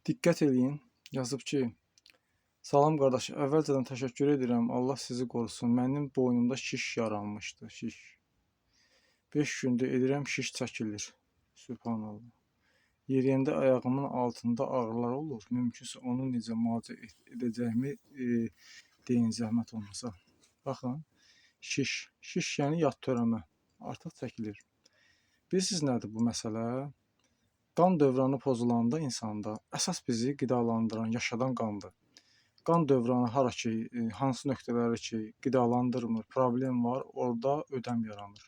Diqqət eləyin. Yazıb ki, salam qardaş, əvvəlcədən təşəkkür edirəm. Allah sizi qorusun. Mənim boynumda şiş yaranmışdı, şiş. 5 gündür edirəm, şiş çəkilir. Sübhanallah. Yeriyəndə ayağımın altında ağrılar olur. Mümkünsə onu necə müalicə edəcəyimi deyin zəhmət olmasa. Baxın, şiş. Şiş yəni yad törəmə. Artıq çəkilir. Bilirsiniz nədir bu məsələ? Qan dövranı pozulanda insanda əsas bizi qidalandıran, yaşadan qandır. Qan dövranı hara ki, hansı nöqtələri ki qidalandırmır, problem var, orada ödəm yaranır.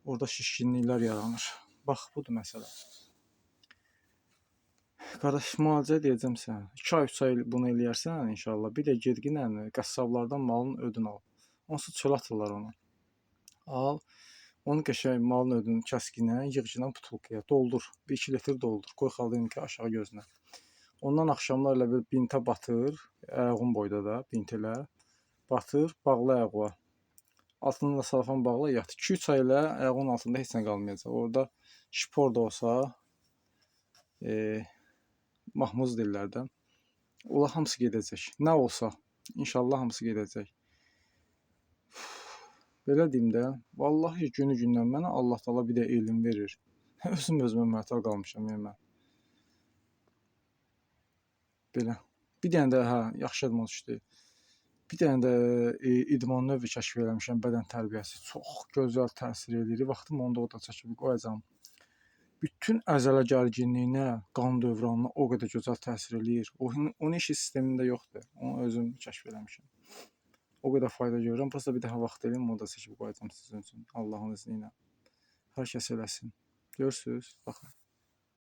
Orada şişkinliklər yaranır. Bax, budur məsələ. Qardaş, müalicə deyəcəm sənə. 2 ay, 3 ay bunu eləyərsən inşallah. Bir də gedginə qəssablardan malın ödünü al. Onsuz çölə atırlar onu. Al, onu qəşəng malın ödünü kəskinə, yığ butulkaya doldur. 1-2 litr doldur. Qoy xaladelnika aşağı gözünə. Ondan axşamlar elə bir bintə batır, ayağın boyda da bint elə. Batır, bağla ayağa. Altını da salafan bağla, yat. 2-3 ay elə ayağın altında heç nə qalmayacaq. Orada şpor da olsa, mahmuz dillərdə. Ola hamısı gedəcək. Nə olsa, inşallah hamısı gedəcək. Belə deyim də, vallahi günü gündən mənə Allah Taala bir də elm verir. Özüm özümə məhtəl qalmışam yəni mən. Belə. Bir dənə də hə, yaxşı yadıma düşdü. Bir dənə də idman növü kəşf eləmişəm, bədən tərbiyəsi. Çox gözəl təsir eləyir. Vaxtım onda o da çəkib qoyacağam. Bütün əzələ gərginliyinə, qan dövranına o qədər gözəl təsir eləyir. Onun işi sistemində yoxdur. Onu özüm kəşf eləmişəm. O qədər fayda görürəm. Prosta bir daha vaxt eləyim, onu da çəkib qoyacağam sizin üçün. Allahın izni ilə. Hər kəs eləsin. Görürsüz? Baxın.